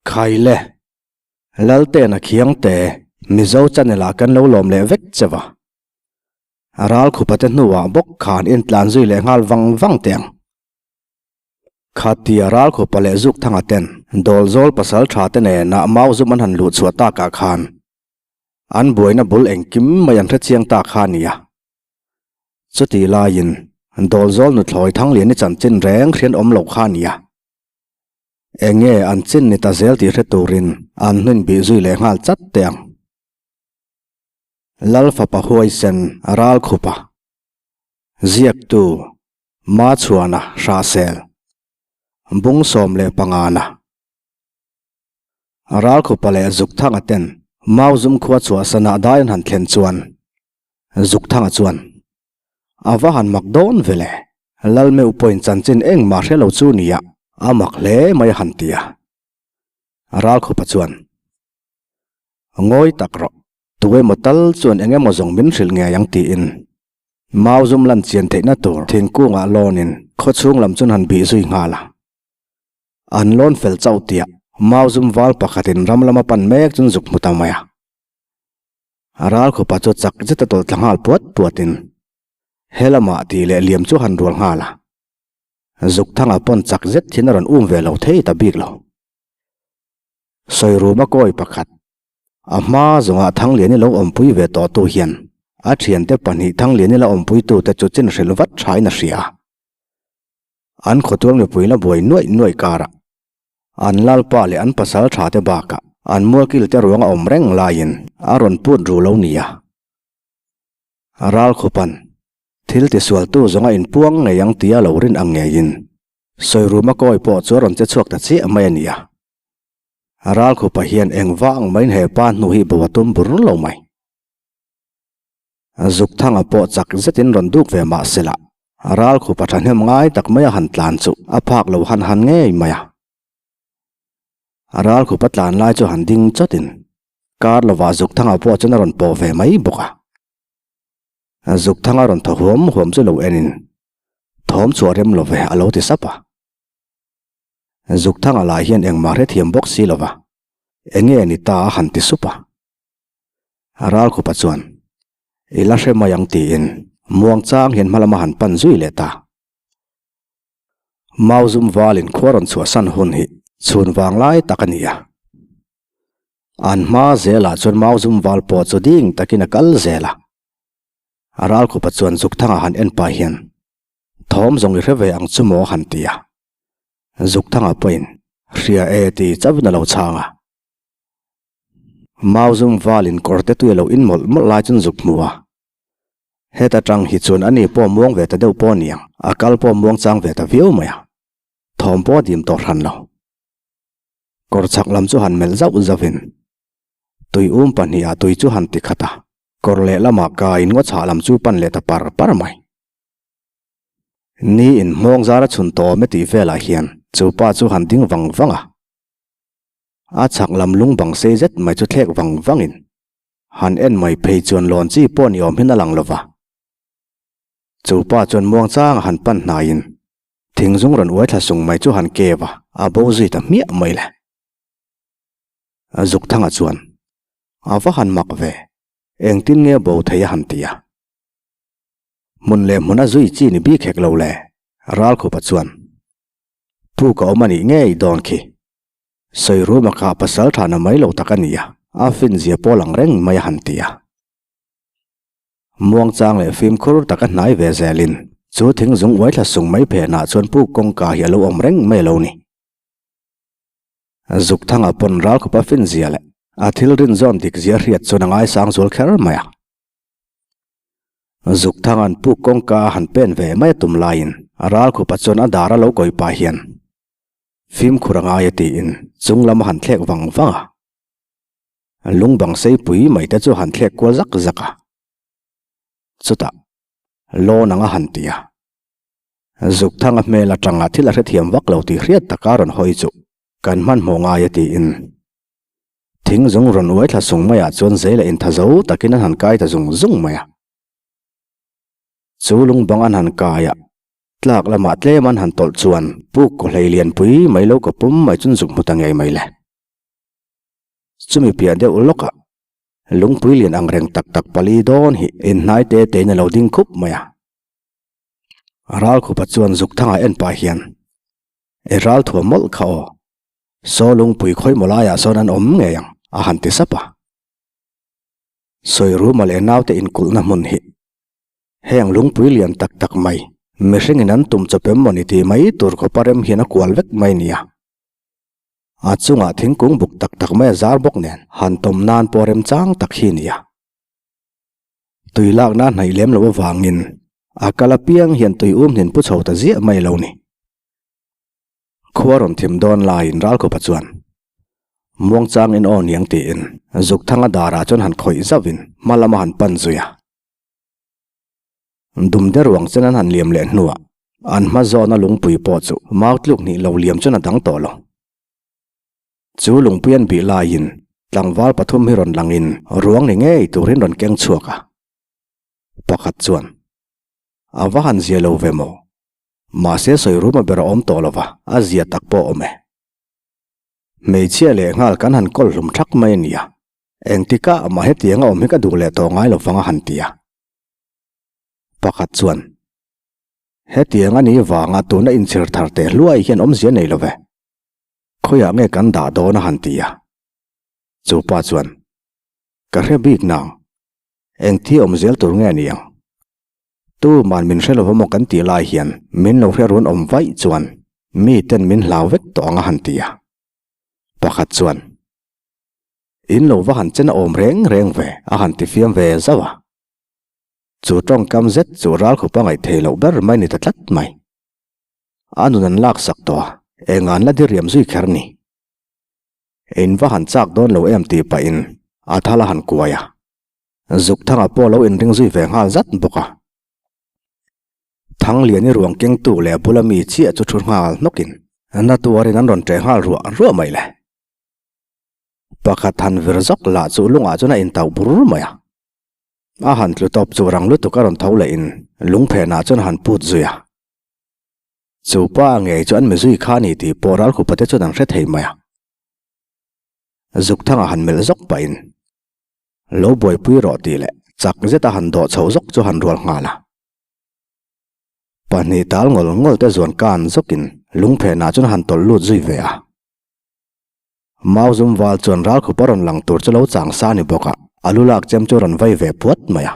Khaile, Laltena Khiangte, Mizo channel ah kan lo lawm leh vek che va. Ral khupate hnuah bawk khan intlan zui leh nghal vang vang teh ang. Khatia ral khupa leh zuk thanga ten Dawlzawl pasal tha te nena mau zum an han luh chhuah takah khan an buaina bul engkim mai an hrechiang ta kha a nia. Chutih laiin Dawlzawl nuthlawi Thangliani chanchin reng hrian awm lo kha a nia. Enge an chin ni ta zel tih hre turin an hnuin bih zui leh nghal chat teh ang. Lal fapa huaisen ral khupa ziaktu Machhuana Hrahsel Bung 15na Ral khupa leh Zukthanga ten Mauzum khua chhuahsanah dai an han thlen chuan Zukthanga chuan A va han mak dawn ve le, Lalmeuh pawhin chanchin engmah hre lo chu nia a mak hle mai a han ti a. Ral khupa chuan Ngawi tak rawh, tu emaw tal chuan eng emaw zawng min hrilh ngei ang tiin Mau zum lan chian theihna tur thingkungah lawnin khawchhung lam chuan han bih zui nghal a. An lawn fel chauh tiah mau zum val pakhatin ram lama pan mek chuan zuk hmu ta mai a. Ral khupa chu chak zeta tawlh thla nghal puat puatin he lamah tih leh liam chu han rual nghal a. Zuk thanga pawn chak zet thin a rawn um ve lo thei ta bik lo. Sawi ruma kawi pakhat A hma zawngah Thangliani lo awmpui ve tawhtu hian a thiante pahnih Thangliani la awmpuitute chu chin hrilh vat thain a hria. An khawtual mipui la buai nuaih nuaih karah an lalpa leh an pasal tha te bakah an mualkil te ruang a awm reng laiin a rawn put ru lo nia. Ralkhupan thil tisualtu zawnga inpuang ngei ang tia lo rin ang ngeiin Sawiruma kawi pawh chu a rawn che chhuak ta chiah mai a nia. Ral khupa hian eng vang maiin he pa hnu hi bo a tum bur lo mai. Zukthanga pawh chak zetin rawn duk ve mah se lah, ral khupa thahnem ngai tak mai a han tlan chu a phak lo han han ngei mai a. Ral khupa tlan lai chu han ding chawtin kar lovah Zukthanga pawh chuan a rawn pawh ve mai bawk a. Zukthanga rawn thaw huam huam chu lo enin thawm chhuah rem lo ve a lo ti sap a. Zukthanga lah hian engmah hrethiam bawk si lova, enge ni ta a han ti sup a. Ralkhupa chuan, I la hre mai ang tiin muangchang hian hma lama han pan zui leh ta. Mauzum valin khua rawn chhuahsan hun hi chhun vang lai tak a ni a. An hma zelah chuan Mauzum val pawh chu ding takin a kal zel a. Ralkhupa chuan Zukthanga han en pah hian, Thawm zawng i hre ve ang chu maw han ti a. Zukthanga pawhin hria e ti chauhin a lo chhang a. Mauzum valin kawr te tui a lo in mawlh mawlh lai chuan zuk hmu a. Heta tang hi chuan ani pawh muang ve ta deuh pawh a niang, a kal pawh muang chang ve ta viau mai a. Thawm pawh a dim tawh hran lo. Kawr chhak lam chu han melh zauh zauhin tui um pahnihah tui chu han ti khat a, kawr lehlamah kaiin ngaw chhah lam chu pan leh ta par par mai. Ni in hmawng zara chhun tawm e tih velah hian chu pa chu han ding vang vang a. A chhak lam lung bang sei zet mai chu thlek vang vangin han en mai phei chuan lawn chi pawh ni awm hian a lang lo va. Chu pa chuan muang changa han pan hnaiin thingzung rawn uai thla sung mai chu han kev a, a bo zui ta hmiah mai le. Zukthanga chuan, A va han mak ve, engtin nge bo thei a han ti a. Hmun leh hmun a zui chi ni bik hek lo le, Ralkhupa chuan Puk a awm a nih ngei dawn khi. Sawi ruma kha pasal tha na mai lo tak a ni a, a fin zia pawl ang reng mai a han ti a. Muangchang leh fimkhur taka hnai ve zelin chu thing zung uai thla sung mai phenah chuan puk kawngka hi a lo awm reng mai lo ni. Zukthanga pawn Ralkhupa fin zia leh a thil rinzawn dik zia hriat chuan a ngaisang zual kher mai a. Zukthanga'n puk kawngka a han pen ve mai a tum laiin a ralkhupa chuan a dar a lo kawi pah hian fimkhur a ngai a tiin chung lam a han thlek vang vang a. Lung bang seipui mai te chu a han thlek kual zak zak a. Chutah lawn ang a han ti a. Zukthanga hmel atanga thil a hrethiam vak lo tih hriat taka rawn hawi chu kan hmanhmawh ngai a tiin Thing zung rawn uai thla sung maiah chuan zei leh intha zo takin an han kai ta zung zung mai a. Chu lung bang an han kai a, tlak lamah tlem an han tawlh chuan puk kaw hlei lianpui mai lo ka pum mai chuan zuk hmu ta ngei mai le. Chumi piah deuh lawkah lungpui lian ang reng tak tak pali dawn hi inhnai te tein a lo ding khup mai a. Ralkhupa chuan Zukthanga en pah hian, I ral thuam mawlh kha aw, saw lungpui khawi maw laiah sawn an awm ngei ang, a han ti sap a. Sawiruma leh naute inkulhna hmun hi heng lungpui lian tak tak mai, mihringin an tum chawp em mawni tih mai tur khawpa rem hian a kual vek mai nia. A chungah thingkung buk tak tak mai a zar bawk nen han tawm nan pawh remchang tak hi nia. Tui lakna hnaih lem loh avangin a kal apiang hian tui um hnin pu chho ta ziah mai lo ni. Khua rawn thim dawn laiin Ralkhupa chuan muangchangin aw niang tiin Zukthanga darah chuan han khawih zauhin hma lama han pan zui a. Dum de ruang chen an han liam leh hnuah an hma zawna lungpui pawh chu mau tluk hnih lo liam chuan a dang tawh lo. Chu lungpui an bih laiin tlangval pathum hi rawn langin ruang ni ngei turin rawn keng chhuak a. Pakhat chuan, A va han zia lo ve maw? Mahse sawi ruma ber a awm tawh lo va, a zia tak pawh a awm e. Hmeichhia leh nghal kan han kawl hlum thak mai a nia. Engtikah amah hetiang a awm hi ka duh leh tawh ngai lo vang a han ti a. Pakhat chuan, Hetiang a nih vanga tuna inchhir thar teh hluai hian awmzia nei lo ve. Khawiah nge kan dah dawn a han ti a. Chu pa chuan, Ka hre bik nang. Engthi awm zel tur nge ni ang? Tuman min hre lo va maw kan tih lai hian min lo hre run awm vaih chuan miten min hlau vek tawh ang a han ti a. Pakhat chuan, In lo va han chen a awm reng reng ve a han ti fiam ve zauh a. Chu tawngkam zet chu ralkhup a ngaih theih loh ber mai ni ta tlat mai. A nun an laksak tawh a, eng an la diriam zui kher ni. In va han chak dawn lo em tih pahin a thal a han kuai a. Zukthanga pawh lo inring zui ve nghal zat bawk a. Thangliani ruang kengtu leh a bula mi chiah chu thu nghal hnawkin na tuarin an rawn ṭeh nghal ruah ruah mai le. Pakhat han vir zawk lah chu lungah chuan a intauh bur mai a. A han tlu tawp chu rang lutuk a rawn tho lehin lungphenah chuan a han put zui a. Chu pa ngei chu an mi zui kha a ni tih pawh ralkhupa te chuan an hre thei mai a. Zukthanga han melh zawk pahin lo buaipui rawh tih leh chak zeta han dawh chho zawk chu han rual nghal a. Pahnih tal ngawl ngawl te zuan kan zawkin lungphenah chuan a han tawlh lut zui ve a. Mau zum val chuan ralkhup a rawn lang tur chu lo chang sa ni bawk a, a lu lak chem chu rawn vai ve puat mai a.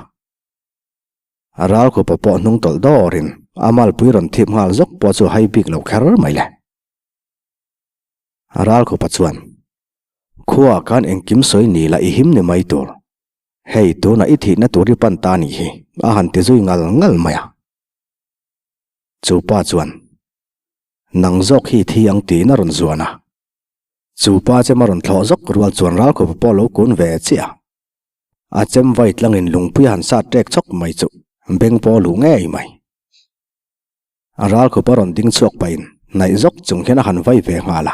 Ralkhupa pawh hnung tawlh dawrin a malpui rawn thip nghal zawk pawh chu hai bik lo kher mai le. Ralkhupa chuan, Khuaah khan engkim sawi ni la i him ni mai tur. Hei tunah i thihna tur i pan ta nih hi, a han ti zui ngal ngal mai a. Chu pa chuan, Nang zawk hi thi ang tiin a rawn zuan a. Chu pa chem a rawn thlawh zawk rual chuan ralkhupa pawh lo kun ve chiah a. A chem vai tlangin lungpui a han sat ṭek chawk mai chu beng pawh a luh ngei mai. A ralkhupa rawn ding chhuak pahin hnaih zawk chung hian a han vai ve nghal a.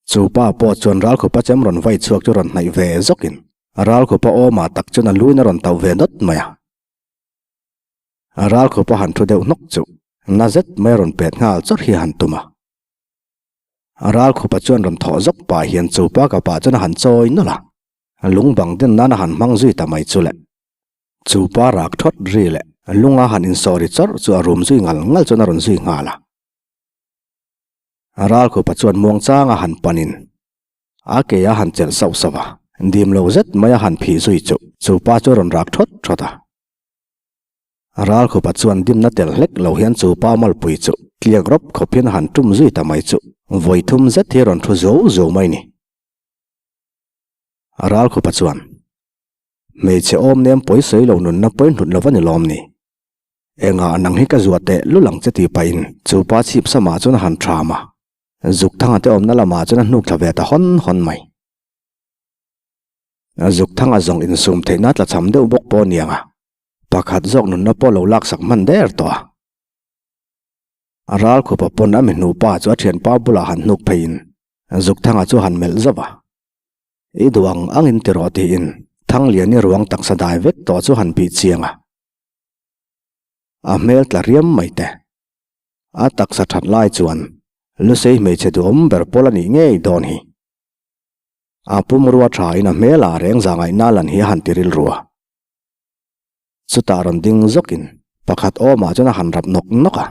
Chu pa pawh chuan ralkhupa chem rawn vai chhuak chu rawn hnaih ve zawkin ralkhupa awmah tak chuan a luin a rawn tauh ve nawt mai a. A ralkhupa han thu deuh hnawk chu na zet mai a rawn pet nghal chawrh hi a han tum a. A ralkhupa chuan rawn thawh zawk pah hian chu pa ka pah chuan a han chawi nawlh a, lung bang den nan a han hmang zui ta mai chu le. Chu pa rak thawt ri leh lunga han insawri chawrh chu a rum zui ngal ngal chuan a rawn zui nghal a. A ralkhupa chuan muangchanga han panin a ke a han chelh sauh sauh a, dim lo zet mai a han phih zui chu chu pa chu a rawn rak thawt thawt a. Ralkhupa chuan dimna tel hlek lo hian chu pa malpui chu tliak rawp khawp hian a han tum zui ta mai chu vawi thum zet hi a rawn thu zo zo mai ni. Ralkhupa chuan, Hmeichhe awm nem pawi sawi lo nunna pawi hnut lo va ni lawm ni? Engah nang hi ka zuah teh lul ang che tih pahin chu pa chhip samah chuan a han ṭham a, Zukthanga te awmna lamah chuan a hnuk thla ve ta hawn hawn mai. Zukthanga zawng insum theihna tlachham deuh bawk pawh a niang a. Pakhat zawk nunna pawh lo laksak hman der tawh a. A ral khupa pawn a mi hnupa chu a thianpa bulah han hnuk pheiin Zukthanga chu han melh zauh a. I duh ang angin ti rawh tiin Thangliani ruang taksa dai vek tawh chu han bih chiang a. A hmel tla riam mai te. A taksa that lai chuan Lusei hmeichhe duhawm ber pawl a nih ngei dawn hi. A pumrua thain a hmel ah reng zahngaihna lan hi a han ti rilru a. Chutah rawn ding zawkin pakhat awmah chuan a han rap nawk nawk a.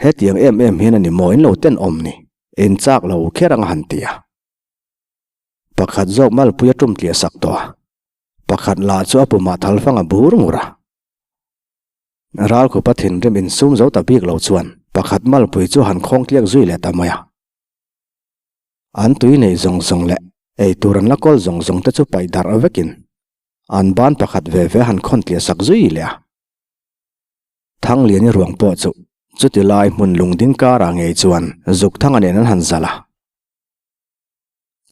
Hetiang em em hian a ni maw in lo tenawm ni, in chak lo kher ang a han ti a. Pakhat zawk malpui a tum tliah sak tawh a, pakhat lah chu a pumah thalfang a bur ngur a. Ralkhupa thinrim insum zo ta bik lo chuan pakhat malpui chu han khawng tliak zui leh ta mai a. An tui nei zawng zawng leh ei tur an la kawl zawng zawng te chu paih darh vekin an ban pakhat ve ve han khawn tliah sak zui leh a. Thangliani ruang pawh chu chuti lai hmun lungding karah ngei chuan Zukthanga nen an han zalh a.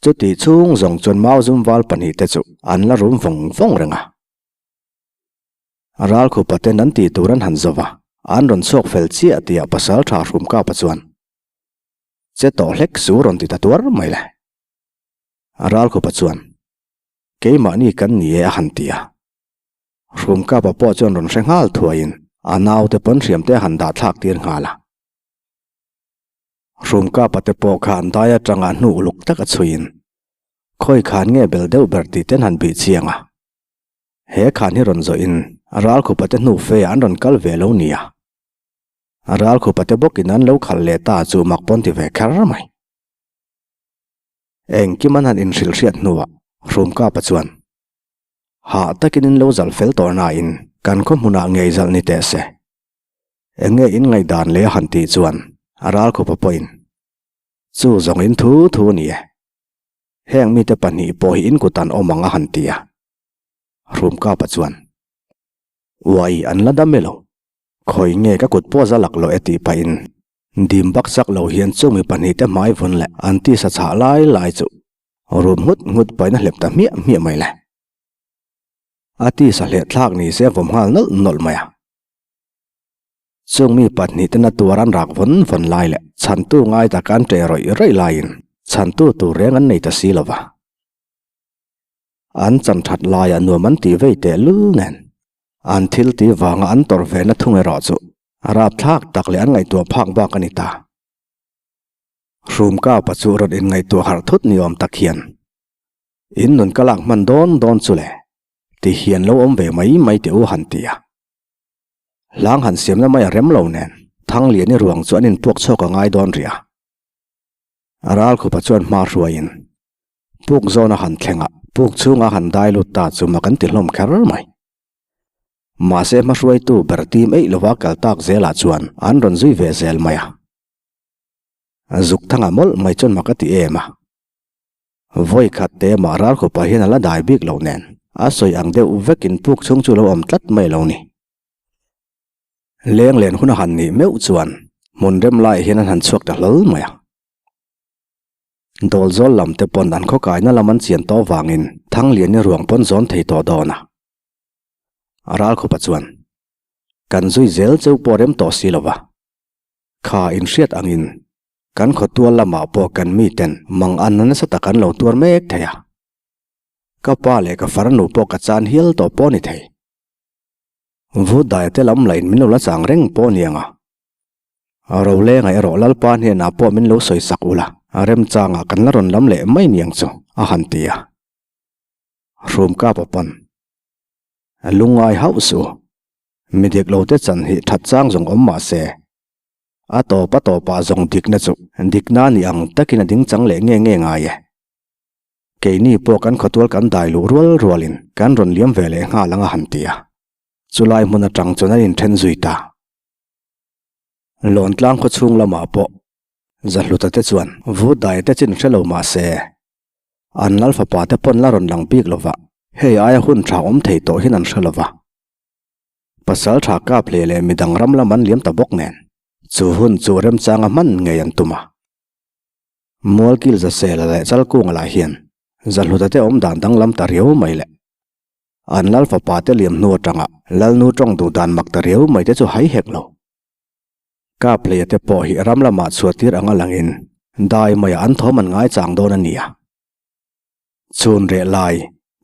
Chuti chhung zawng chuan Mauzum val pahnihte chu an la rum vawng vawng reng a. Ralkhupa ten an tih tur an han zo va, an rawn chhuak fel chiah tih ah pasal tha hrum kapa chuan che tawh hlek su rawn ti ta tuar mai le. Ralkhupa chuan keimahni kan ni e a han ti a. Hrum kapa pawh chuan rawn hre nghal thuaiin a naute pawn hriam te a han dah thlak tir nghal a. Hrum kapa te pawh kha an dai atanga hnu uluk tak a chhuiin khawi khan nge bel deuh ber tih ten han bih chiang a. He khan hi rawn zawhin Ralkhupa te hnu fe an rawn kal ve lo nia. Ralkhupa te bawkin an lo khalh leh ta chu mak pawn ti ve kher mai. Engkim an han inhrilh hriat hnuah Hrumkapa chuan, Hah takin in lo zalh fel tawh nain kan khaw hmunah ngei zalh ni teh se. Enge in ngaihdan leh a han tih chuan Ralkhupa pawhin, Chu zawng in thu thu a ni e. Heng mite pahnih pawh hi in kut an awm ang a han ti a. Hrumkapa chuan, Uai, an la dam e lo. Khawi nge ka kut pawh za lak lo e tih pahin dim bak chak lo hian chung mi pahnihte hmai vun leh an tisa chhah lai lai chu rum nghut nghut pahin a hlep ta hmiah hmiah mai le. A tisa hleh thlak ni se a vawm nghal nawlh nawlh mai a. Chung mi pahnihte na tuar an rak vawn vawn lai leh chhantu ngai taka an ṭeh rawih rawih laiin chhantu tur reng an nei ta si lo va. An chan that laiah nuam an tih vei teh lul nen. An thil tih vanga an tawrh ve na thung erawh chu a rapthlak tak leh an ngaihtuah phak bak a ni ta. Hrumkapa chu rawn inngaihtuah harh thut ni awm tak hian in nun ka lak hman dawn dawn chu le ti hian lo awm ve mai mai teh u han ti a. Hlang han siamna mai a rem lo nen Thangliani ruang chu an inpuak chhuak a ngai dawn rih a. Ralkhupa chuan hma hruaiin puk zawn a han thleng a, puk chhunga han dai lut ta chu mak an ti hlawm kher mai. Mahse hmahruaitu ber tim eih lova kal tak zelah chuan an rawn zui ve zel mai a. Zukthanga mawlh mai chuan mak a ti em a. Vawi khat te mah Ralkhupa hian a la dai bik loh nen a sawi ang deuh vekin puk chhung chu lo awm tlat mai lo ni. Leng len hun a han nih meuh chuan hmun rem laiah hian an han chhuak ta hlawl mai a. Dawlzawl lam te pawn an khawkaina lam an chian tawh vangin Thangliani ruang pawn zawn thei tawh dawn a. Ralkhupa chuan, Kan zui zel cheu pawh rem tawh si lo va. Kha inhriat angin kan khawtual lamah pawh kan miten mang an nasa tak an lo tuar mek thei a. Ka pa leh ka farnu pawh ka chan hial tawh pawh a ni thei. Vut daia te lam lahin min lo la chang reng pawh aniang a. Rolenga erawh Lalpa hnenah pawh min lo sawi sak ula, a remchangah kan la rawn lam leh mai niang chu, a han ti a. Hrumkapa pawn a lungngai hauh suh. Mi dik lo te chan hi that chang zawng awm mah se, a tawp a tawpah zawng dikna chu dikna ni ang takin a ding chang leh nge nge ngai e. Keini pawh kan khawtual kan dai luh rual rualin kan rawn liam ve leh nghal ang a han ti a. Chulai hmun atang chuan an inthen zui ta. Lawntlang khaw chhung lamah pawh Zahluta te chuan vut dai te chin hre lo mah se, an lal fapa te pawn la rawn lang bik lo va, hei aia hun tha awm thei tawh hian an hre lo va. Pasal tha kap hle leh midang ram lam an liam ta bawk nen, chu hun chu remchanga hman ngei an tum a. Mualkil Zasela leh Chalkunga lah hian Zahluta te awm dan danglam ta riau mai leh an lal fapa te liam hnu atanga Lalnu tawng duh dan mak ta riau mai te chu hai hek lo. Kaphleia te pawh hi ram lamah chhuahtir anga langin dai maiah an thawm an ngaichang dawn a nia. Chhun reh lai,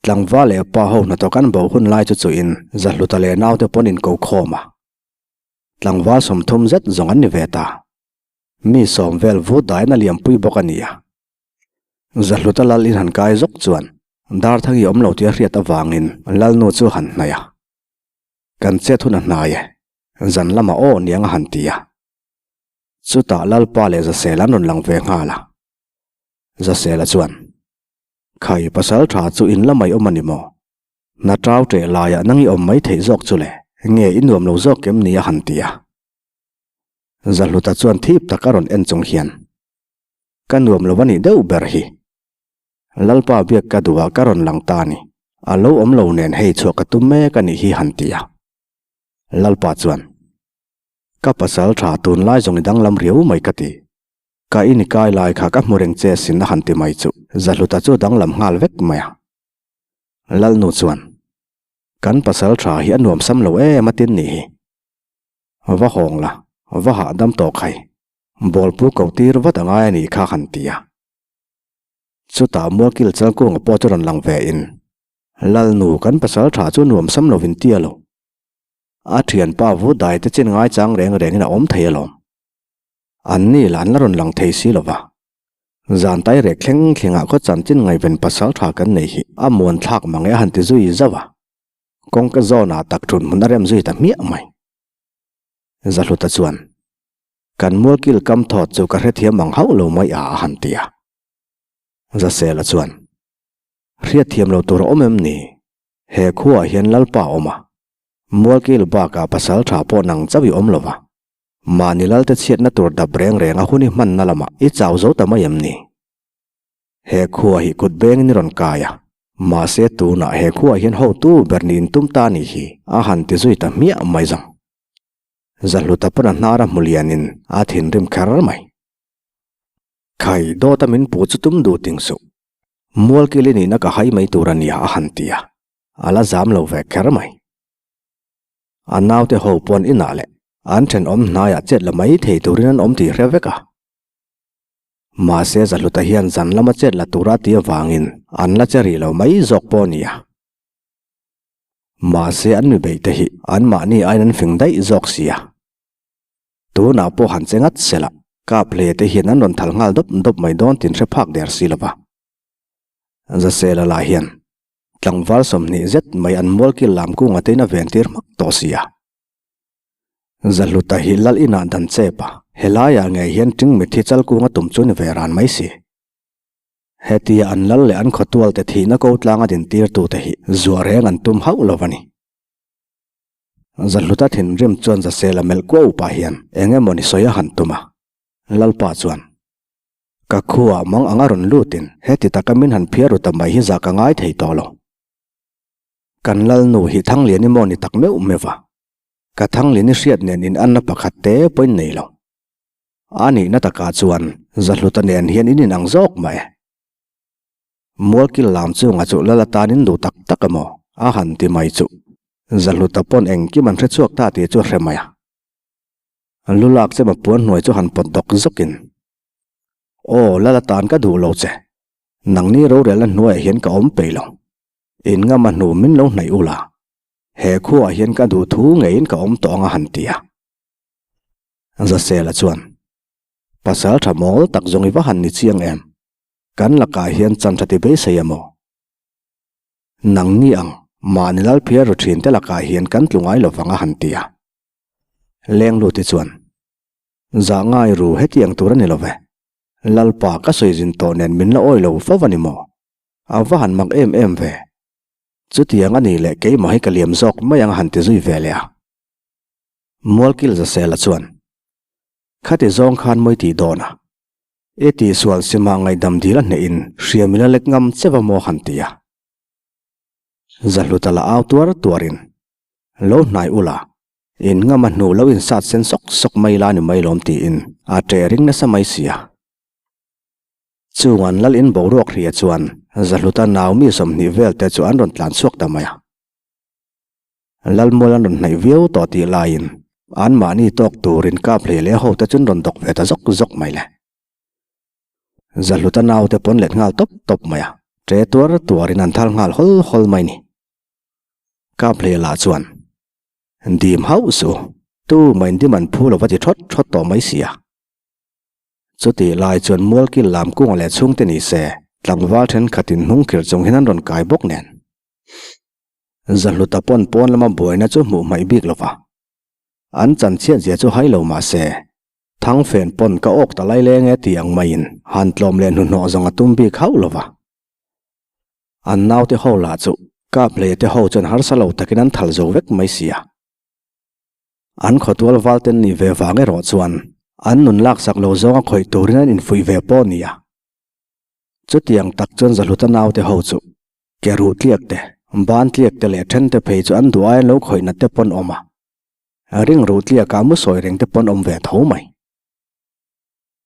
tlangval leh pa ho hnathawk an bo hun lai chu chuhin Zahluta leh naute pawn inko khawm a. Tlangval 30 zet zawng an ni ve ta. Mi sawm vel vut dahin a liampui bawk a ni a. Zahluta lal in han kai zawk chuan Darthangi awm lo tih a hriat avangin Lalnu chu a han hnaih a. Kan chet hun a hnai e, zan lamah aw niang a han ti a. Chutah Lalpa leh Zasela an rawn lang ve nghal a. Zasela chuan, Khai pasal tha chu in la mai awm a ni maw? Hna tau ṭeh laiah nang i awm mai theih zawk chu le, nge i nuam lo zawk em ni a han ti a. Zahluta chuan thip tak a rawn en chung hian, Ka nuam lo a nih deuh ber hi. Lalpa biak ka duh ah ka rawn lang ta a ni. A lo awm lo nen hei chhuah ka tum mek a nih hi han ti a. Lalpa chuan, Ka pasal tha tunlai zawng i danglam riau mai ka ti. Ka in i kai lai kha ka hmu reng che sin a han ti mai chu Zahluta chu danglam nghal vek mai a. Lalnu chuan, Kan pasal tha hi a nuam sam lo em a tin nih hi. Va hawng la, va hahdam tawh khai. Bawlpu ko tir vat a ngai a nih kha han ti a. Chutah Mualkil Chalkunga pawh chu rawn lang ve in, Lalnu, kan pasal tha chu nuam sam lovin tia lo. A thianpa vu dai te chin ngaichang reng rengin a awm thei alawm. An ni lah an la rawn lang thei si lova. Zan tai rek thleng thlengah khaw chanchin ngaihven pasal tha kan nei hi a muan thlak mang e a han ti zui zauh a. Kawngka zawnah tak thun hmun a rem zui ta hmiah mai. Zahluta chuan, Kan mualkil kam thawt chu ka hrethiam ang hauh lo mai a a han ti a. Zasela chuan, Hriatthiam lo tur a awm em ni? He khuaah hian Lalpa a awm a, mualkil bakah pasal tha pawh nang chauh i awm lo va. Mahni Lalte chhiatna tur dap reng reng a hun i hmanna lamah i chau zo ta mai em ni? He khua hi kut bengin i rawn kai a, mahse tunah he khuaah hian hotu ber niin tum ta a nih hi a han ti zui ta hmiah mai zawng. Zahluta pawn a hnar a hmu lianin a thinrim kher mai. Khai, dawta min pu chu tum duh ting suh. Mualkil i nihna ka hai mai tur a nia a han ti a, a la zam lo ve kher mai. A naute ho pawn inah leh an thenawm hnaiah chet la mai thei turin an awm tih hre vek a. Mahse Zahluta hian zan lama chet la tura ti avangin an la che rih lo mai zawk pawh a nia. Mahse an mi beih te hi anmahni aiin an fing daih zawk sia. Tunah pawh han che ngat sela, kap hle te hian an rawn thal nghal dawp dawp mai dawn tin hre phak der si lova. Zasela lah hian tlangval 20 zet mai an mualkil lam kunga tein a ven tir hmak tawh sia. Zahluta hi lal inah dan chep a, helaiah ngei hian ṭing mitthi chal kunga tum chu ni ve ran mai si. Hetia an lal leh an khawtualte thihna ko tlanga dintirtute hi zuah reng an tum hauh lo a ni. Zahluta thinrim chuan Zasela melh kuau pah hian eng emaw ni sawi a han tum a. Lalpa chuan, Ka khuaah mang anga rawn lutin heti taka min han phiar ru ta mai hi zah ka ngai thei tawh lo. Kan Lalnu hi Thangliani maw ni tak meuh meuh va, ka Thangliani hriat nen in anna pakhat te pawhin nei lo. A nihna takah chuan Zahluta nen hian in inang zawk mah e. Mualkil lam chunga chu lal atan in duh tak tak a maw? A han ti mai chuh. Zahluta pawn engkim an hre chhuak ta tih chu a hre mai a. Lu lak chema puan hnuai chu han pawt dawk zawkin, Aw, lal atan ka duh lo che. Nangni rorelna hnuaiah hian ka awm peih lo. In ngama hnu min lo hnaih ula. He khuaah hian ka duh thu ngeiin ka awm tawh ang a han ti a. Zasela chuan, Pasal tha mawl tak zawng i va han ni chiang em? Kan lakah hian chan tha ti beisei a maw? Nangni ang, mahni lalphiar ru thin te lakah hian kan tlu ngai lovang a han ti a. Lengluti chuan, Zah ngai ru hetiang tur a ni lo ve. Lalpa ka sawi zin tawh nen min la awi lo fo a ni maw? A va han mak em em ve. Chutiang a nih leh keimah hi ka liam zawk mai ang a han ti zui ve leh a. Mualkil Zasela chuan, Khati zawng khan mawi tih dawn a, i tihsual sima ngaihdam dil a hnehin hriam ila lek ngam che va maw han ti a. Zahluta la au tuar tuarin, Lo hnai ula, in ngam a hnu lo insat sen sawk sawk mai la ni mai lawm tiin a ṭe ring nasa mai si a. Chung an lal in boruak hria chuan Zahluta nau mi 20 vel te chu an rawn tlan chhuak ta mai a. Lalmual an rawn hnaih viau tawh tih laiin anmahni tawk turin kap hlei leh hote chu an rawn dawk ve ta zawk zawk mai le. Zahluta naute pawn let nghal tawp tawp mai a, ṭe tuar tuarin an thal nghal hawl hawl mai ni. Kap hlei lah chuan, Dim hauh suh, tu main dim an phu lo va ti ṭhawt ṭhawt tawh mai si a. Chutih lai chuan Mualkil lam kunga leh chhungte ni se, Tlangval thenkhatin hnungkhirh chung hian an rawn kai bawk nen. Zahluta pawn pawn lama buaina chu hmuh hmaih bik lo va. An chanchhiat zia chu hai lo mah se, Thangfen pawn ka awk ta lai leng e ti ang maiin han tlawm leh hnuhnawh zawng a tum bik hauh lo va. An naute ho lah chu kap hleia te ho chuan harsa lo takin an thal zo vek mai si a. An khawtual valten nih ve vang erawh chuan an nun laksak lo zawnga khawih turin an infuih ve pawh nia. Chutiang tak chuan Zahluta naute ho chu ke ruh tliak te, ban tliak te leh then te phei chu an duh aiin lo khawih nat te pawn awm a, ring ruh tliakah mu sawi reng te pawn awm ve tho mai.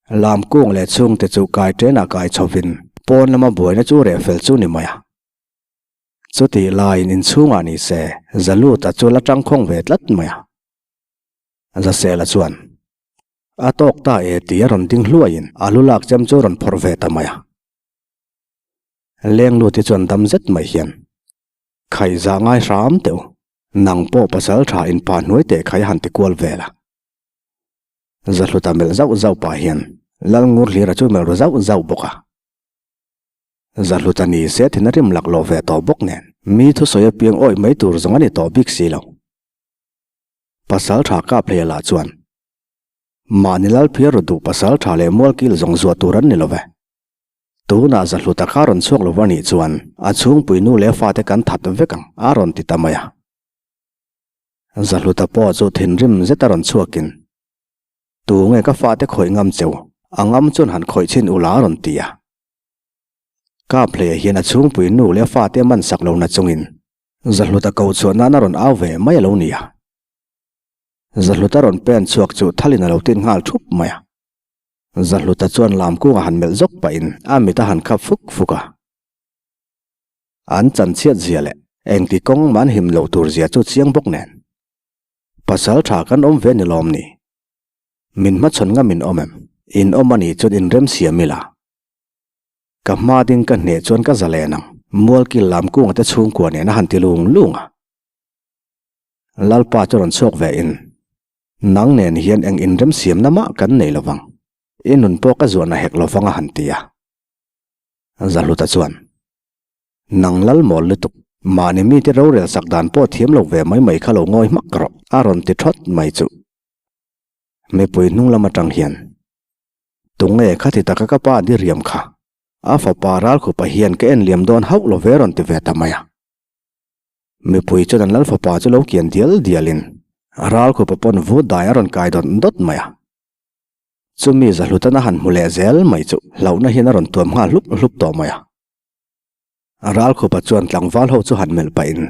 Lam kung leh chhungte chu kai ṭenah kai chhovin pawn lama buaina chu reh fel chu ni mai a. Chutih laiin inchhungah ni se Zaluta chu la ṭangkhawng ve tlat mai a. Zasela chuan, A tawk ta e tih a rawn ding hluaiin a lu lak chem chu a rawn phawrh ve ta mai a. Lengluti chuan dam zet mai hian, Khaihzah ngai hram teh u, nang pawh pasal tha in pa hnuai teh khai han ti kual vel a. Zahluta melh zauh zauh pah hian Lalngur hlira chu melh ru zauh zauh bawk a. Zahluta ni se thin a rim laklawh ve tawh bawk nen mi thusawi apiang awih mai tur zawng a ni tawh bik si lo. Pasal tha kap hleia lah chuan, Mahni lal phiar ru duh pasal tha leh mualkil zawng zuah tur an ni lo ve. Tunah Zahluta kha rawn chhuak lo va nih chuan a chhungpui nu leh fate kan that vek ang a rawn ti ta mai a. Zahluta pawh chu thinrim zet a rawn chhuakin, Tu nge ka fate khawih ngam cheu, a ngam chuan han khawih chhin ula a rawn ti a. Kap hleiah hian a chhungpui nu leh fate a man sak lo na chungin Zahluta ko chhuah nan a rawn au ve mai a lo ni a. Zahluta rawn pen chhuak chu thalin a lo tin nghal thup mai a. Zahluta chuan lam kungah han melh zawk pahin a mit a han khap fuk fuk a. An chanchhiat zia leh engti kawng mah an him loh tur zia chu chiang bawk nen. Pasal tha kan awm ve ni lawm ni? Min hmachhawn ngam in awm em? In awm a nih chuan in remsiam ila. Ka hma ding ka hneh chuan ka zalen ang, Mualkil lam kunga te chhungkua nen a han ti lung lung a. Lalpa chu rawn chhuak ve in, Nang nen hian eng inremsiamna mah kan nei lo vang, i nun pawh ka zuahna hek lo vang a han ti a. Zahluta chuan, Nang lal mawl lutuk, mahni mite rorel sak dan pawh thiam lo ve mai mai kha lo ngawi hmak rawh a rawn ti thawt mai chu. Mipui hnung lam atang hian, Tunge khati taka ka pa diriam kha? A fapa Ralkhupa hian ka en liam dawn hauh lo ve rawn ti ve ta mai a. Mipui chuan an lal fapa chu lo kian dial dialin Ralkhupa pawn vut dai a rawn kai dawt dawt mai a. Chumi Zahlutana han hmu leh zel mai chu hlauhna hian a rawn tuam nghal hlup hlup tawh mai a. Ralkhupa chuan tlangval ho chu han melh pahin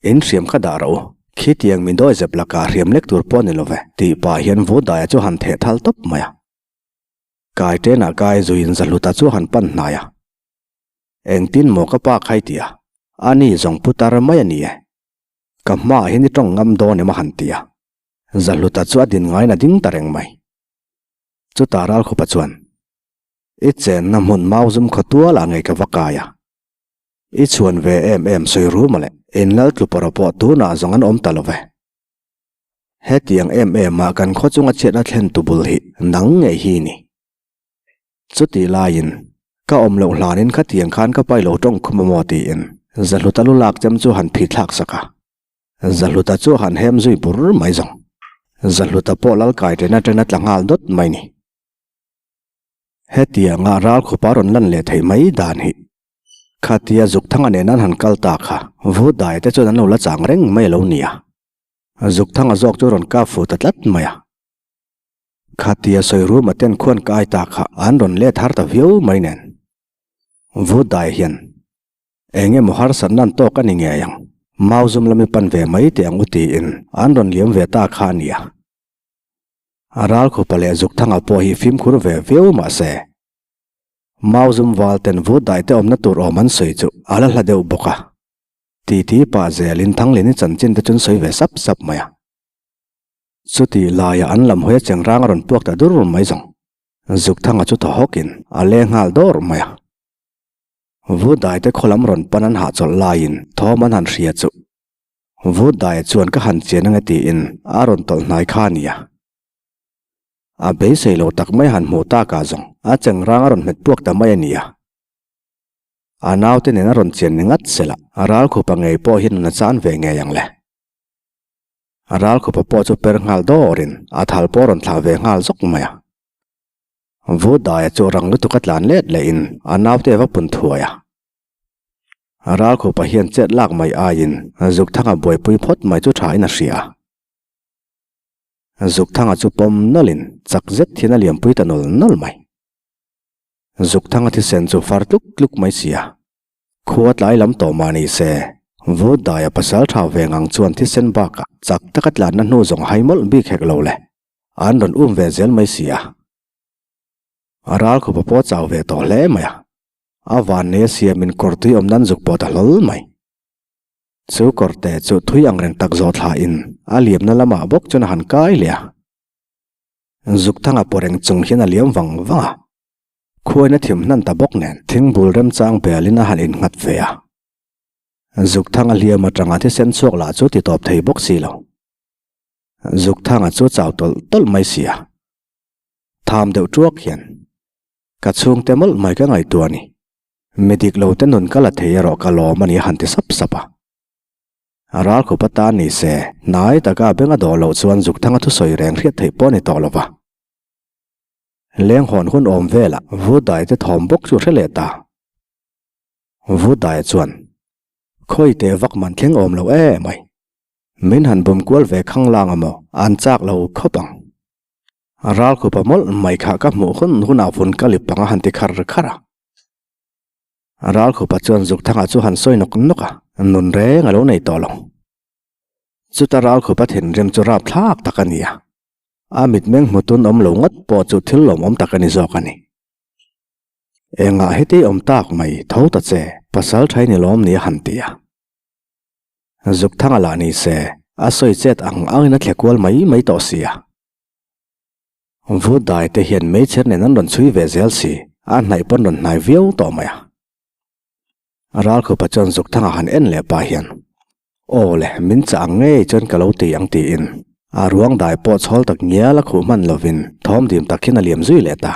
In hriam kha dah rawh u, khitiang mi dawi zep lakah hriam lek tur pawh a ni lo ve, tih pah hian Vudaia chu han theh thal tawp mai a. Kai ṭenah kai zuiin Zahluta chu han pan hnai a. Engtin maw ka pa khai ti a, a ni zawng pu tar mai a ni e. Ka hmaah hian i ṭawng ngam dawn em a han ti a. Zahluta chu a din ngaiin a ding ta reng mai. Chutah Ralkhupa chuan, I chenna hmun Mauzum khawtualah ngei ka va kai a. I chhuan ve em em sawi ru mawle, in lal tlu pawh pawh tunah zawng an awm ta lo ve. Hetiang em em ah kan khaw chunga chhiatna thlen tu bul hi nang ngei hi ni. Chutih laiin, ka awm loh hlanin khatiang khan ka pai lo tawng khum amaw tiin Zahluta lu lak chem chu han phi thlak sak a. Zahluta chu han hem zui bur mai zawng. Zahluta pawh lal kai ṭena ṭena tla nghal dawt mai ni. Hetianga ralkhupa rawn lan leh theih mai dan hi Khatia Zukthanga nen an han kal ta kha Vudai te chuan an lo la chang reng mai a lo ni a. Zukthanga zawk chu rawn kap fuh ta tlat mai a. Khatia Sawiruma ten khuan kai ta kha an rawn let har ta viau mai nen. Vudai hian eng emaw harsatna an tawk a ni ngei ang, Mauzum lami pan ve mai teh ang u tiin an rawn liam ve ta kha a ni a. A ralkhupa leh Zukthanga pawh hi fimkhur ve viau mah se, Mauzum val ten vut dai te awmna tur awm an sawi chu a la hla deuh bawk a. Titi pah zelin Thanglini chanchin te chuan sawi ve sap sap mai a. Chutih laia an lam hawi a cheng rang a rawn puak ta dur mai zawng. Zukthanga chu thaw hawkin a leng nghal dawr mai a. Vut dai te khaw lam rawn pan an hahchawlh laiin thawm an han hria chu. Vut daia chuan ka han chian ange tiin a rawn tawlh hnai kha a nia. A beisei lo tak mai han hmuh takah zawng a cheng rang a rawn hmet puak ta mai a nia. A naute nen a rawn chian ni ngat sela, Ralkhupa ngei pawh hi nun a chan ve ngei ang le. Ralkhupa pawh chu per nghal dawrin a thal pawh a rawn thlah ve nghal zawk mai a. Vudaia chu rang lutuk a tlan let lehin a naute a va pun thuai a. Ralkhupa hian chet lak mai aiin Zukthanga buaipui phawt mai chu thain a hria. Zukthanga chu pawm nawlhin chak zet hian a liampui ta nawl nawl mai. Zukthanga thisen chu far tluk tluk mai si a. Khua tlai lam tawh mah ni se, Vudaia pasal tha ve ngang chuan thisen bakah chak taka tlanna hnu zawng hai mawlh bik hek lo le. An rawn um ve zel mai si a. A ralkhupa pawh chau ve tawh hle mai a. A van nei a siamin kawr tui awm nan zuk pawh ta hlawl mai. Chu kawrte chu thui ang reng tak zawh thlain a liamna lamah bawk chuan a han kai leh a. Zukthanga pawh reng chung hian a liam vang vang a. Khuain a thim hnan ta bawk nen thingbul remchang belin a han innghat ve a. Zukthanga hliam atanga thisen chhuak lah chu ti tawp thei bawk si lo. Zukthanga chu chau tawlh tawlh mai si a. Tham deuh tuak hian ka chhungte mawlh mai ka ngaihtuah a ni. Mi dik lo te nun ka la thei erawh ka lawm a ni a han ti sap sap a. Ralkhup atan ni se, hnai taka beng a dawh loh chuan Zukthanga thusawi reng hriat theih pawh a ni tawh lo va. Leng hawn hun awm velah Vudai te thawm bawk chu a hre leh ta. Vudai chuan, Khawi teh vak man thleng awm lo e mai. Min han bum kual ve khanglang a maw? An chak lo khawp ang. Ralkhupa mawlh mai kha ka hmuh hun hunah vun ka lip ang a han ti khar khar a. Ralkhupa chuan Zukthanga chu han sawi nawk nawk a, nun reng a lo nei tawh lo. Chuta Ralkhupa thinrim chu rapthlak tak a ni a, a mitmeng hmutun awm lo ngawt pawh chu thil lawmawm tak a ni zawk a ni. Engah heti awm tak mai tho ta che, pasal thain i lawm ni a han ti a. Zukthanga lah ni se, a sawi chet ang angin a thle kual mai mai tawh si a. Vudai te hian meichher nen an rawn chhui ve zel si, a hnaih pawn rawn hnai viau tawh mai a. Ralkhupa chuan Zukthanga han en leh pah hian, Aw le, min chah ang ngei chuan ka lo ti ang tiin a ruang dai pawh chhawl tak ngial a khuh hman lovin thawm dim tak hian a liam zui leh ta.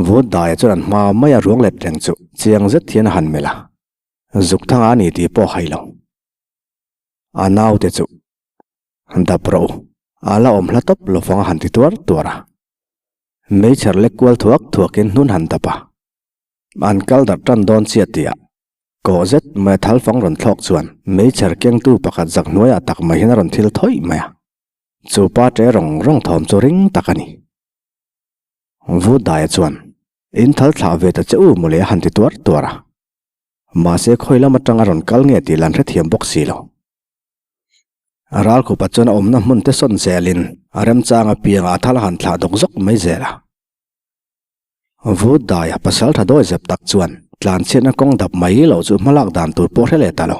Vudai chuan an hma mai a ruang let reng chu chiang zet hian a han melh a. Zukthanga a ni tih pawh hai lo. A naute chu dap rawh u, a la awm hla tawp lo vang a han ti tuar tuar a. Meichher lek kual thuak thuakin hnun han dap a. An kal darh tan dawn chiah tihah kawh zet mai a thal fang rawn thlawk chuan meichher kengtu pakhat zak hnuaiah tak mai hian a rawn thil thawih mai a. Chu pa ṭe rawng rawng thawm chu ring tak a ni. Vudaia chuan, In thal thlah ve ta che u mawle a han ti tuar tuar a. Mahse khawi lam atanga rawn kal nge tih lan hrethiam bawk si lo. Ralkhupa chuan a awmna hmun te sawn zelin a remchang apiangah a thal a han thlah dawk zawk mai zel a. Vudaia pasal tha dawi zep tak chuan tlanchhiatna kawng dap mai loh chu hmalak dan tur pawh hre leh ta lo.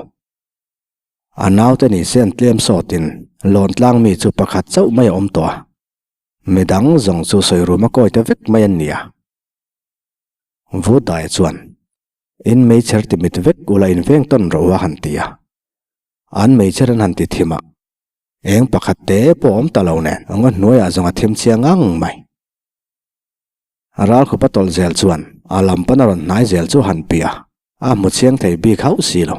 A naute ni se an tlem sawtin lawn tlang mi chu pakhat chauh mai a awm tawh a. Midang zawng chu sawi ruma kawi ta vek mai an ni a. Vudaia chuan, In meichher ti mit vek ula in veng tawn rawh u a han ti a. An meichher an han ti thim a, eng pakhat te pawh awm ta lo nen anga hnuaiah zawng a thim chiang ang mai. Ralkhupa tawlh zel chuan a lam pan a rawn hnai zel chu a han pi a, a hmu chiang thei bik hauh si lo.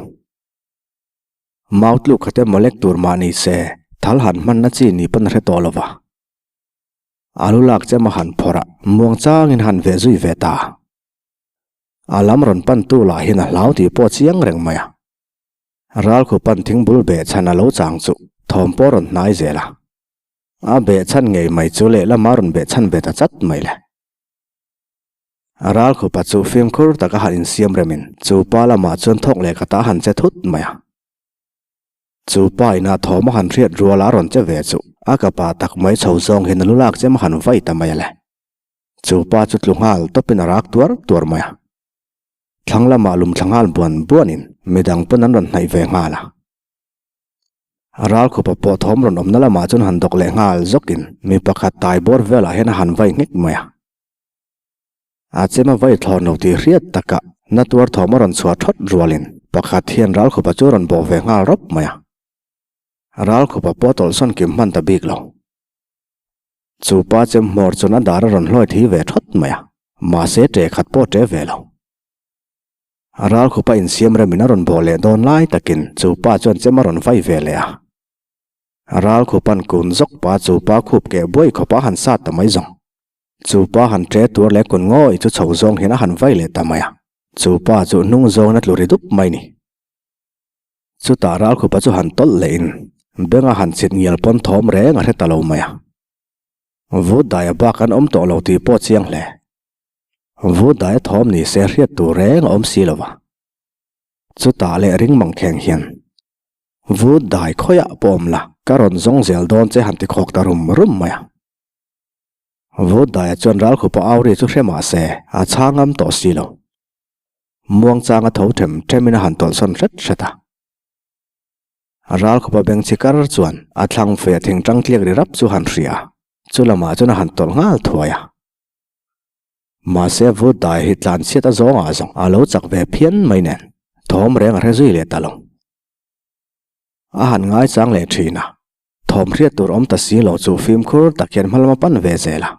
Mau tluk khat emaw lek tur mah ni se, thal han hmanna chi ni pawn a hre tawh lo va. A lu lak chem a han phawrh a, muang changin han veh zui ve ta. A lam rawn pantu lah hian a hlau tih pawh a chiang reng mai a. Ralkhu pan thingbul behchhan a lo chang chu thawm pawh a rawn hnai zel a. A behchhan ngei mai chu lehlamah a rawn behchhan ve ta chat mai le. Ralkhupa chu fimkhur taka han insiam remin chu pa lamah chuan thawk leh khatah a han che thut mai a. Chu pa ina thawm a han hriat rual a rawn che ve chu a kapa tak mai chho zawng hian a lu lak chem a han vai ta mai a le. Chu pa chu tlu nghal tawpin a rak tuar tuar mai a. Thlang lamah lum thla nghal buan buanin midang pawn an rawn hnaih ve nghal a. Ralkhupa pawh thawm rawn awmna lamah chuan han dawk leh nghal zawkin mi pakhat tai bawr velah hian a han vai nghek mai a. A chem a vai thlawn lo tih hriat takah na tuar thawm a rawn chhuah thawt rualin pakhat hian Ralkhupa chu a rawn bawh ve nghal rawp mai a. Ralkhupa pawh a tawlhsawn kim hman ta bik lo. Chu pa chem hmawr chuan a dar a rawn hlawi thi ve thawt mai a, mahse ṭe khat pawh a ṭe ve lo. Ralkhupa insiam remin a rawn bawh leh dawn lai takin chu pa chuan chem a rawn vai ve leh a. Ralkhupa'n kun zawk pa chu pa khup keh buai khawpa han sat ta mai zawng. Chu pa han ṭe tur leh kun ngawih chu chho zawng hian a han vai leh ta mai a. Chu pa chu hnung zawngin a tlu ri dup mai ni. Chutah Ralkhupa chu han tawlh lehin benga han chhit ngial pawn thawm reng a hre ta lo mai a. Vut daia bak an awm tawh lo tih pawh chiang hle. Vut daia thawm ni se hriat tur reng a awm si lo va. Chutah leh ring mang kheng hian, Vut dai khawiah pawh awm la, ka rawn zawng zel dawn che han ti khawk ta rum rum mai a. Vut daia chuan Ralkhupa au ri chu hre mah se a chhang ngam tawh si lo. Muangchanga tho them themin a han tawlhsawn hret hret a. Ralkhupa beng chi kar chuan a thlang fei a thingtang tliak ri rap chu han hria a, chu lamah chuan a han tawlh nghal thuai a. Mahse vut dai hi tlan chhiat a zawngah zawng a lo chak ve phian mai nen thawm reng a hre zui leh ta lo. A han ngaichang leh thin a, thawm hriat tur awm ta si lo chu fimkhur tak hian hma lama pan ve zel a.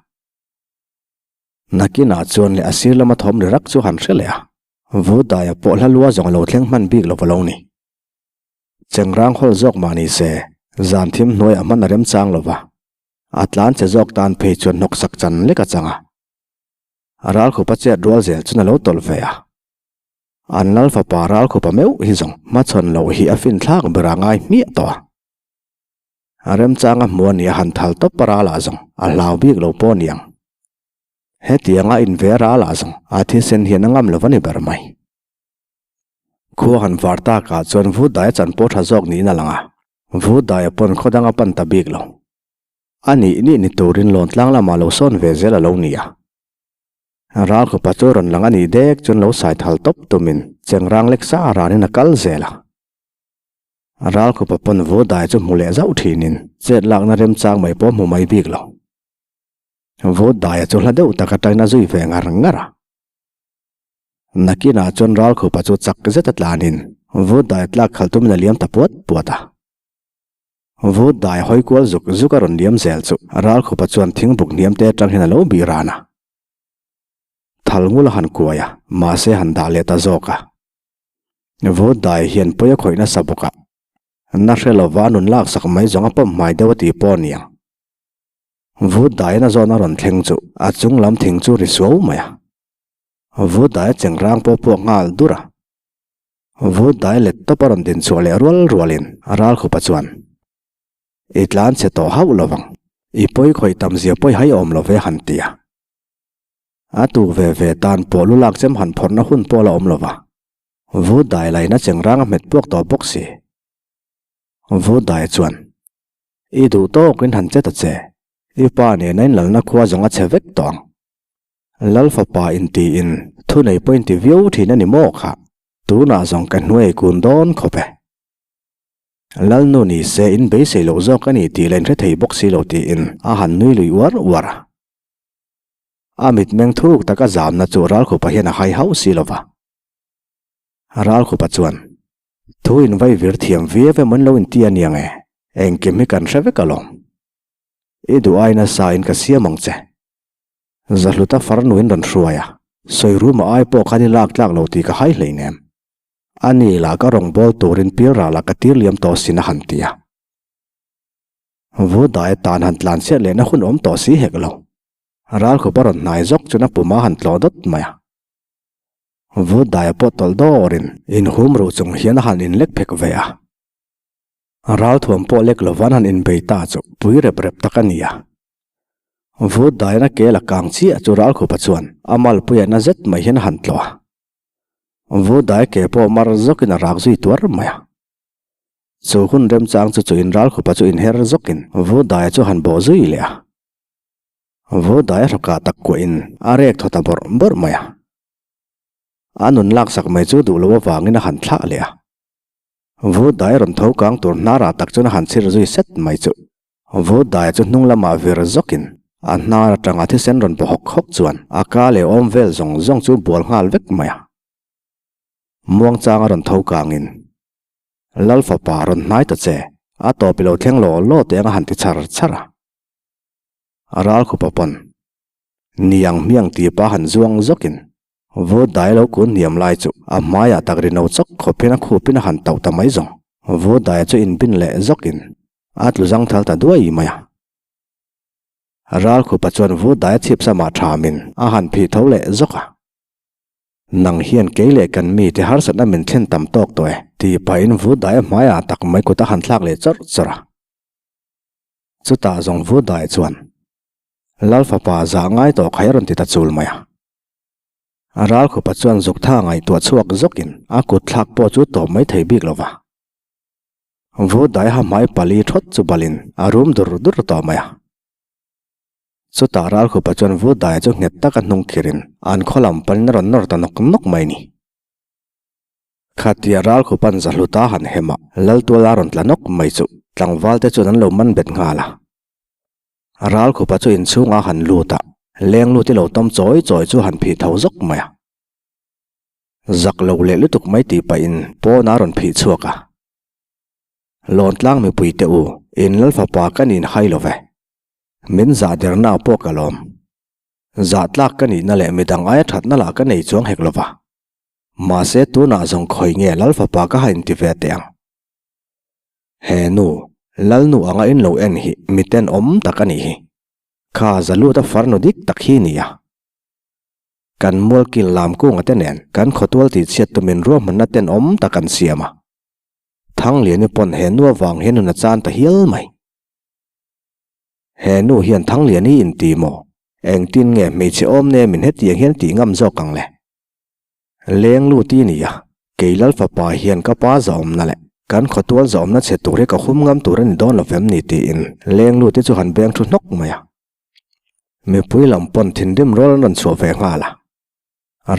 Nakinah chuan leh a sir lama thawm ri rak chu han hre leh a, Vudaia pawh hla lua zawng a lo thleng hman bik lo va lo ni. Chengrang hawl zawk mah ni se, zan thim hnuaiah hman a remchang lo va, a tlan che zawk tan phei chuan hnawksak chan lek a chang a. Ralkhupa chet rual zel chuan a lo tawlh ve a. An lal fapa Ralkhupa meuh hi zawng hmachhawn loh hi a finthlak ber a ngai hmiah tawh a. A remchang a hmu a nia han thal tawp a ral ah zawng a hlau bik lo pawh niang. Hetianga inve a ral ah zawng a thisen hian a ngam lo a ni ber mai. Khua han var tak ah chuan vut dai a chan pawh tha zawk niin a lang a, vut dai a pawn khaw dang a pan ta bik lo. A nih nih ni turin lawn tlang lamah lo sawn ve zel a lo ni a. Ralkhupa chu rawn lang a nih dek chuan lo sai thal tawp tumin chengrang lek sa ranin a kal zel a. Ralkhupa pawn vu dai chu hmu leh zauh thinin chet lakna remchang mai pawh hmu mai bik lo. Vu daia chu hla deuh tak atangin a zui ve ngar ngar a. Nakinah chuan Ralkhupa chu chak zet a tlanin vu dai tlak khalh tumin a liam ta puat puat a. Vu dai hawi kual zuk zuk a rawn liam zel chu Ralkhupa chuan thingbuk hniam te atang hian a lo bih ran a. Thal ngul a han kuai a, mahse han dah leh ta zawk a. Vut dai hian pawi a khawih nasa bawk a, na hre lova nun laksak mai zawng a pawm hmai deuh a tih pawh a niang. Vut daiin a zawn a rawn thleng chu a chung lam thing chu ri suau mai a. Vut dai a cheng rang pawh puak nghal dur a. Vut dai let tawp a rawn din chhuah leh rual rualin a ralkhupa chuan, I tlan chhe tawh hauh lovang, i pawi khawih tam zia pawi hai awm lo ve han ti a. A tuk ve ve tan pawh lu lak chem han phawrhna hun pawh la awm lo va, Vu dai laina chengrang a hmet puak tawh bawk si. Vu dai chuan, I duh tawkin han che ta che, i pa nena in lalna khua zawng a che vek tawh ang. Lal fapa intiin thunei pawh inti viau thin a ni maw kha, tunah zawng ka hnuai kun dawn khawp e. Lalnu ni se in beisei loh zawk a ni tih la inhre thei bawk si lo tiin a han nui lui uar uar a. A mitmeng thuk taka zamna chu Ralkhupa hian a hai hauh si lo va. Ralkhupa chuan, Thu in vai vir thiam viau emaw in lo inti a niang e, engkim hi kan hre vek alawm. I duh ai nasa in ka siam ang che. Zahluta farnu in rawn hruai a, sawi ruma ai pawh khan i lak tlak lo tih ka hai hleinem. A ni lah ka rawngbâwl turin pialralah ka tir liam tawh sin a han ti a. Vudai atan han tlan chhiat lehna hun awm tawh si hek lo. Ralkhupa rawn hnai zawk chuan a puma han tlawh dawt mai a. Vudaia pawh tawlh dawrin inhum ruh chung hian a han inlek phek ve a. Ralthuam pawh lek lovan han inbei ta chu pui rep rep tak a ni a. Vudaian a kel a kang chiah chu Ralkhupa chuan a malpuia na zet mai hian a han tlawh a. Vudai ke pawh mar zawkin a rak zui tuar mai a. Chu hun remchang chu chu in Ralkhupa chu inher zawkin Vudaia chu han bawh zui leh a. Vawdai a hrawkah tak kuahin a rek thaw ta bawrh bawrh mai a. A nun laksak mai chu duh lo avangin a han thlah leh a. Vawdai a rawn tho kang tur hnarah tak chuan a han chhir zui set mai chu. Vawdaia chu hnung lamah vir zawkin a hnar atanga thisen rawn paw hawk hawk chuan a ka leh awm vel zawng zawng chu bual nghal vek mai a. Muangchang a rawn tho kangin, Lal fapa rawn hnai ta che, a tawp i lo thleng law law teh ang a han ti char char a. A ral khupa pawn niang hmiang ti pa han zuang zawkin Vur dai lo kun hniam lai chu a hmaiah tak ri no chawk khawpin a khupin a han tauh ta mai zawng. Vur daia chu inbin leh zawkin a tlu zang thal ta duai mai a. Ral khupa chuan vur daia chhip samah thamin a han phih tho leh zawk a. Nang hian kei leh kan mite harsatna min thlen tam tawk tawh e, tih pahin vur daia hmaiah tak mai kut a han thlak leh chawrh chawrh a. Chutah zawng vur daia chuan Lal fapa zah ngai tawh kha i rawn ti ta chul mai a. A ral khupa chuan zuk tha ngaihtuah chhuak zawkin a kut thlak pawh chu tawp mai thei bik lo va. Vur daiha hmai pali thawt chu balin a rum dur dur tawh mai a. Chutah ral khupa chuan vur daia chu nghet taka hnung khirin an khaw lam panin a rawn nawr ta nawk nawk mai ni. Khatia ral khupan zahluta han hem a, Laltuala rawn tla nawk mai chu tlangval te chuan an lo man bet nghal a. A ral khupa chu inchhungah han lut a, leng lut i lo tawm chawi chawi chu han phih tho zawk mai a. Zak lo leh lutuk mai tih pahin pawn a rawn phih chhuak a. Lawntlang mipui te u, in lal fapa ka nin hai lo ve. Min zah derna ah pawh ka lawm. Zah tlak ka nihna leh midang aia thatna lah ka nei chuang hek lo va. Mahse tunah zawng khawi nge lal fapa ka ha inti ve teh ang. He nu, Lalnu anga in lo en hi mi tenawm tak a nih hi. Kha Zaluta farnu dik tak hi nia. Kan mualkil lam kunga te nen kan khawtual tihchhiat tumin ruahmanna tenawm tak an siam a. Thangliani pawn he nu avang hian nun a chan ta hial mai. He nu hian Thangliani inti maw? Engtin nge hmeichhe awm nemin hetiang hian tih ngam zawk ang le? Leng lut i nia, kei Lal fapa hian ka pa zawmna leh kan khawtual zawmna chhe tur hi ka hum ngam tur a ni dawn lo vem ni tiin leng lut i chu han beng thu hnawk mai a. Mipui lam pawn thinrim rual an rawn chhuah ve nghal a.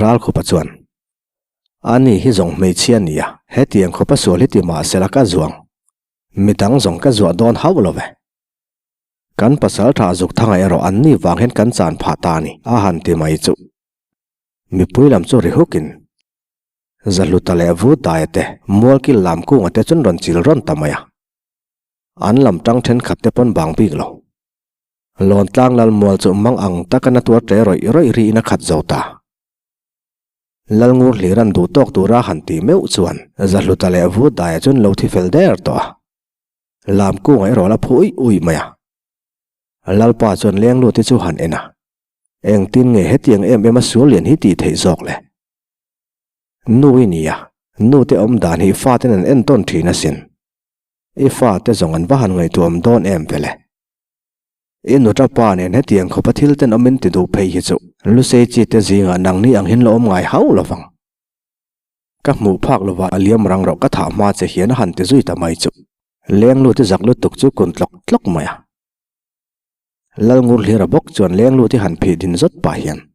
Ral khupa chuan, Ani hi zawng hmeichhia nia, hetiang khawpa sual hi ti mahsela ka zuang, midang zawng ka zuah dawn hauh lo ve. Kan pasal tha zuk thanga erawh anni vang hian kan chan phah ta a ni, a han ti mai chu. Mipui lam chu ri hukin Zahluta leh Vutaia te Mualkil lam kunga te chuan rawn chil rawn ta mai a. An lam tang thenkhat te pawn bang bik lo. Lawntlang lal mual chu mang ang taka na tuar tle rawih rawih riin a khat zo ta. Lalngur hlir an duh tawk tura han tih meuh chuan Zahluta leh Vutaia chuan lo thi fel der tawh a. Lam kunga erawh la phu uih uih mai a. Lalpa chuan lengluti chu han en a. Engtin nge hetiang em em a sual lian hi tih theih zawk le? Nu i nia, nu te awm dan hi faten an entawn thin asin. I fate zawng an va han ngaihtuah awm dawn em vele. I nuta pa nen hetiang khawpa thil ten awmin ti duh phei hi chu Lusei chi te zingah nangni ang hin la awm ngai hauh lovang. Ka hmuh phak lovah a liam rang rawh ka thah hma che hian a han ti zui ta mai chu. Leng lut i zak lutuk chu kun tlawk tlawk mai a. Lalngur hlira bawk chuan leng lut i han phih din zawt pah hian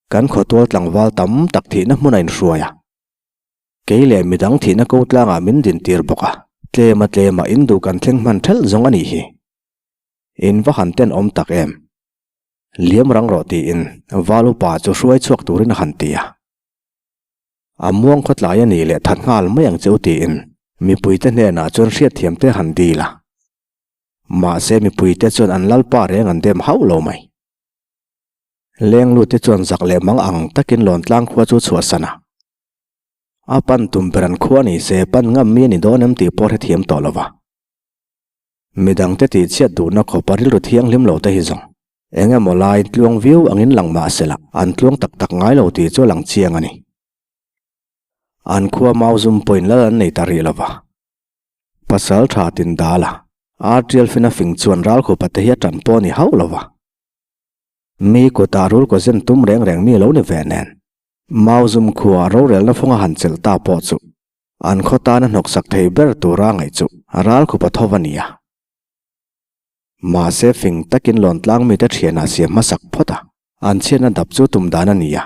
kan khawtual tlangval tam tak thihna hmun a inhruai a, kei leh midang thihna ko tlangah min din tir bawk a, tlema tlema in duh kan thleng hman thelh zawng a nih hi. In va han tenawm tak em? Liam rang rawh tiin Val upa chu hruai chhuak turin a han ti a. A muang khawtlai a nih leh that nghal mai ang che u tiin mipuite hnenah chuan hriatthiamte han dil a. Mahse mipuite chuan an lalpa reng an dem hauh lo mai. Lenglute chuan zak leh mang ang takin Lawntlang khua chu chhuahsan a. A pan tum ber an khua ni se pan ngam mi a ni dawn em tih pawh hrethiam tawh lo va. Midangte tihchhiat duhna khawpa rilru thianghlim lo te hi zawng eng emaw laiin tluang viau angin lang mah se la an tluang tak tak ngai lo tih chu a lang chiang a ni. An khua mau zum pawhin lal an nei ta rih lo va. Pasal tha tin dal a, Artial fina fing chuan ralkhupa te hi a tan pawh a ni hauh lo va. Mi kutah rul kaw zen tum reng reng mi lo ni ve nen. Mau zum khua rorelna fawnga han chelh ta pawh chu an khaw tana hnawksak thei ber tura ngaih chu ralkhupa tho va ni a. Mahse fing takin lawntlang mite thianah siam hmasak phawt a, an chhiatna dap chu tum dan a ni a.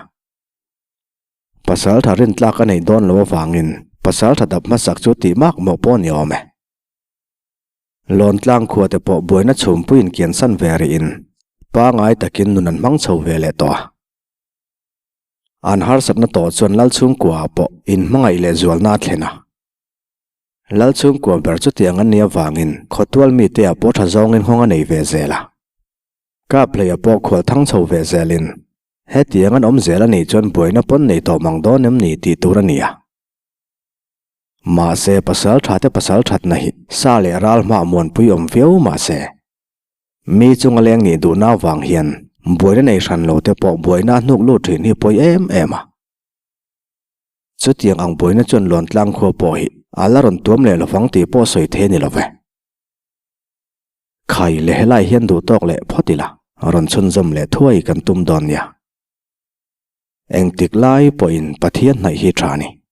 Pasal tha rintlak a neih dawn lo avangin pasal tha dap hmasak chu tih mak mawh pawh a ni awm e. Lawntlang khua te pawh buaina chhumpuiin kiansan ve rihin pangai takin nun an hmang chho ve leh tawh a. An harsatna tawh chuan Lalchhungkuaah pawh inhmangaih leh zualna a thlen a. Lalchhungkua ber chutiang an nih avangin khawtual mite ah pawh tha zawngin nghawng a nei ve zel a. Kaphleia pawh khual thang chho ve zelin. Hetiang an awm zel a nih chuan buaina pawn nei tawh mang dawn em ni tih tur a ni a. Mahse pasal tha te pasal thatna hi sa leh ral hmah muanpui awm viau mahse mi chunga leng nih duhna avang hian buaina nei hran lo te pawh buaina a hnuk lut thin hi pawi em em a. Chutiang ang buaina chuan Luantlang khua pawh hi a la rawn tuam leh lovang tih pawh sawi thei a ni lo ve. Khai leh helai hian duh tawk leh phawt ila, rawn chhunzawm leh thuai kan tum dawn nia. Engtik lai pawhin Pathian hnaih hi tha a ni.